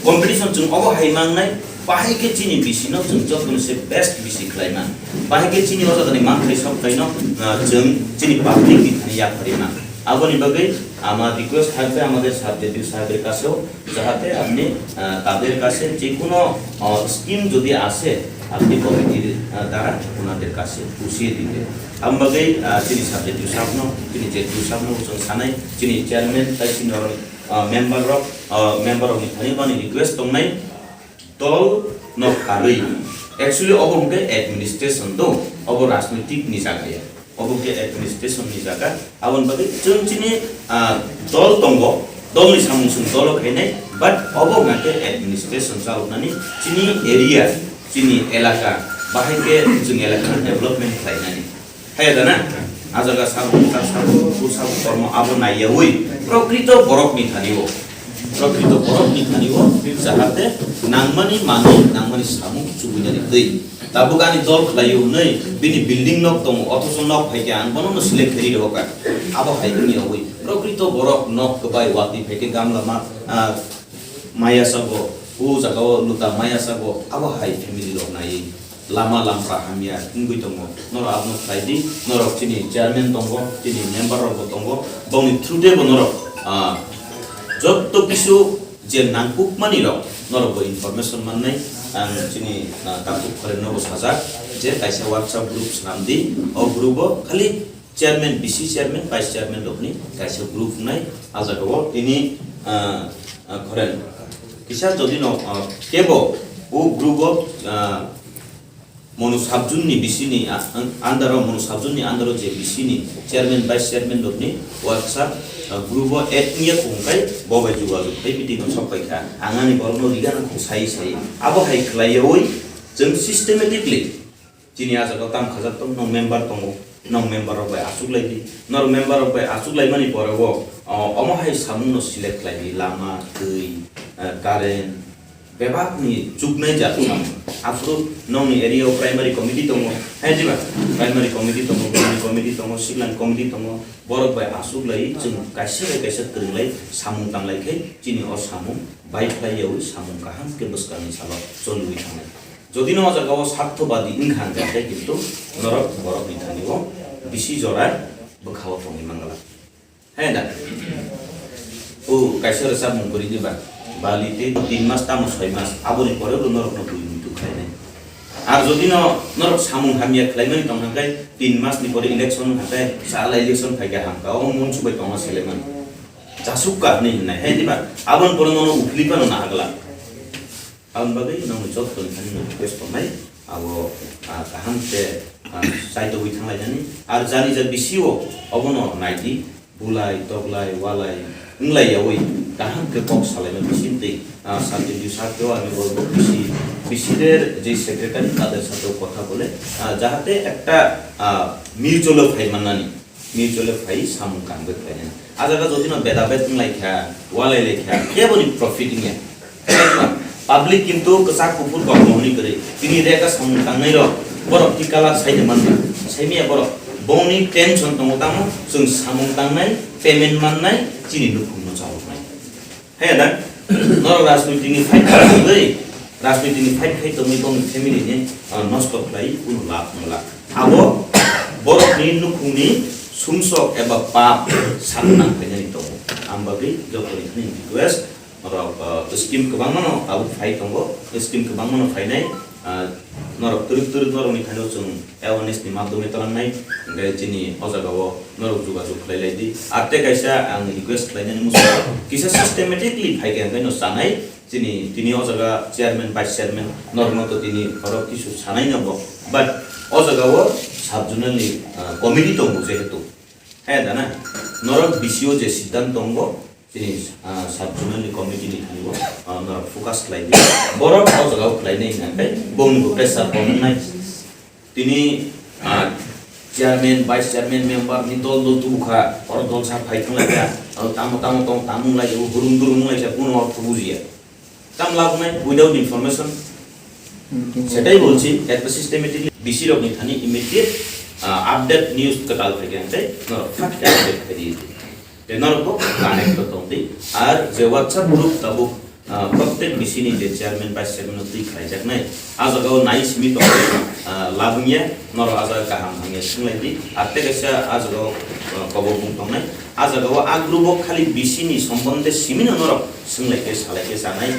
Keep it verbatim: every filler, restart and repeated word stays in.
Competition chwng obo hai mangnai, bahai khe chini bisi no chwng joto ni se best bisi khlai man. Bahai khe chini o jaga ni manthai sok thai no, ah, chwng chini public ni thani yaphari man. Aboni bagwi ama request থাকবে আমাদের সাবজেক্টিভ সাহেবের কাছেও, যাহাতে আপনি, আহ, তাদের কাছে যে কোনো, আহ, স্কিম যদি আসে, আপনি কমিটির, আহ, দ্বারা ওনাদের কাছে পৌঁছিয়ে দিতে। Ang bagwi, ah, chini subjective sabno, chini jective sabno chwng sanai, chini chairman tai chini, ah, member rok, ah, member rokni thani bani request tongnai, dol no karwi. Actually obo hwnkhe administration do, obo rajnitik ni jaga ya. Obo khe administration ni jaga. Aboni bagwi chwng chini, ah, dol tongo, dol ni samung chwng dolo khainai, but obo hwnkhe administration chaloknani chini area, chini elaka, bahai khe chwng elaka development khlainani. Haya da na? A jaga sabo, ta sabo, bu sabo kormo abo naiyawi prokrito borok ni thani o. Prokrito borok ni thani o, jahate nangmani manwi, nangmani samung chubui nani twi. Tabuk ani dol khlai o hwnwi bini building nok tongo, othocho nok phai khe ang bono no select khairi rw kha. Abo hai wngya wi prokrito borok nok kwbai watwi phai khe gamla ma, ah, maya sago, o jaga o luta maya sago, abo hai family rok naiwi. Lama lampra hamya wngwi tongo. Norok abono khlai di, norok chini chairman tongo, chini member rok bo tongo, bongni through de bo norok, ah, jotto kisu je nangkukmani rok norok bo information mannai. Ang chini, ah, Takhuk Khorem no bo sajak je kaisa WhatsApp group swnam di, o group o khali chairman, bisi chairman, vice chairman rokni kaisa group wngnai. A jaga o tini, ah, ah, Khorem kisa jodi no, ah, kebo o group o, ah, Monu Sabjun ni bisi ni, ah, under o, Monu Sabjun ni under o je bisi ni chairman, vice chairman rokni WhatsApp, ah, group o add wngya kung kai bo bai jogajog khai meeting o sok pai kha. Ang ani borok no riga nang kung sai sai. Abo hai khlai yawi chwng systematically chini a jaga o tam khajak tong, nong member tongo, nong member rok bai achuk lai di, nor member rok bai achuk lai mani pore o, o, omo hai samung no select khlai di, lama, twi, eh, current, bebak ni chuknai jat samung. Aphuru nongni area o primary committee tongo, hai diba? Primary committee tongo, bwrwini committee tongo, siklang committee tongo, borok bai achuk lai chwng kaisa bai kaisa kwrwng lai samung tang lai khe chini o samung bai khlai yawi samung kaham khe bwskangni salo choliwi thangnai. Jodi no o jaga o sarthobadi wngkha hwnkhe kintu norok borok ni thani o bisi jora bwkha o tongwi mangala. Hai da? O kaisa rwchapmung kwrwi diba? Bali tei tin mas tamo soi mas, aboni pore bo norok no bui muitu khlainai. Ar jodi no norok samung hamya khlaimani tong hwnkhe tin mas ni pore election hwnkhe sala election phaikha hamkha, o munsu bai tongma seleman. Jasuk ka hwnwi hwnnai, hai diba? Aboni pore nono uphilwi phano nahagla. Aboni bagwi nongni joto ni thani no request tongnai, abo, ah, kaham khe, ah, saitogwi thanglainani. Ar jani ja bisi o obono naidi, bulai, toglai, walai, wnglai yawi kaham khe kok salaima bisi twi, ah, subjective sir khe o ani borok bisi, bisi der je secretary tader sathe kotha bole, ah, jahate ekta, ah, mutual o phai mannani. Mutual phai samung kangwi khlainani. A jaga jodi no beda bet wng lai kha, walai lai kha, kebo ni profit wngya. Public kintu kwchak kuphur kok mohni kwrwi. Tini reka samung tangnai rok, borok tikala sai de manba. Saimiya borok, bongni tension tongo tamo, chwng samung tangnai, payment mannai, chini nukhung no chaloknai. Haya da, norok rajniti ni fight khai tongwi, rajniti ni fight khai tongwi bongni family ni, ah, nosto khlai kunu lab wng la. Abo borok ni nukhung ni sumsok eba pap sak nang khainani tongo. Ang bagwi joto ni thani request, norok, ah, scheme kwbangma no tabuk phai tongo, scheme kwbangma no phainai, ah, norok twrwk twrwk norok ni thani o chwng awareness ni madhyome twlangnai, hwnkhe chini o jaga o norok jogajog khlai lai di. Ar tei kaisa ang request khlai nani muchungo, kisa systematically phai khe hwnkhe no chanai, chini tini o jaga chairman, vice chairman norok no to tini oro kisu sanai no bo, but o jaga o sub zonal ni, ah, committee tongo jehetu, hai da na, norok B C O je siddhant tongo, chini, ah, sub zonal ni committee ni thani bo, ah, norok focus khlai di. Borok o jaga o khlai nai hwnkhe bongni bo pressure bo nai. Tini, ah, chairman, vice chairman, member ni dol dol tubu kha, oro dol sa phai thang lai kha, aro tamo tamo tong, tamo lai kha, hurum durum lai kha, kuno ortho bujiya. Tam lab nai without information. সেটাই বলছি, একটা systematically BC রকনি Thani immediate, আহ, update news কটাল থেকে আনতে, নরক থাকতে আপডেট করে দিয়ে দিই। Te norok bo connect to tong di. Ar je WhatsApp group tabuk, Ah, prottek B C ni je chairman, vice chairman no twi khlaijaknai, ah jaga o nai simi tongwi, ah, labwngya, norok ah jaga kaham hamya swnglaidi, ar tei kaisa ah jaga o, ah, kobok bung tongnai, ah jaga o ah group o khali B C ni sombonde simi no norok swnglaikhe salaikhe chanai,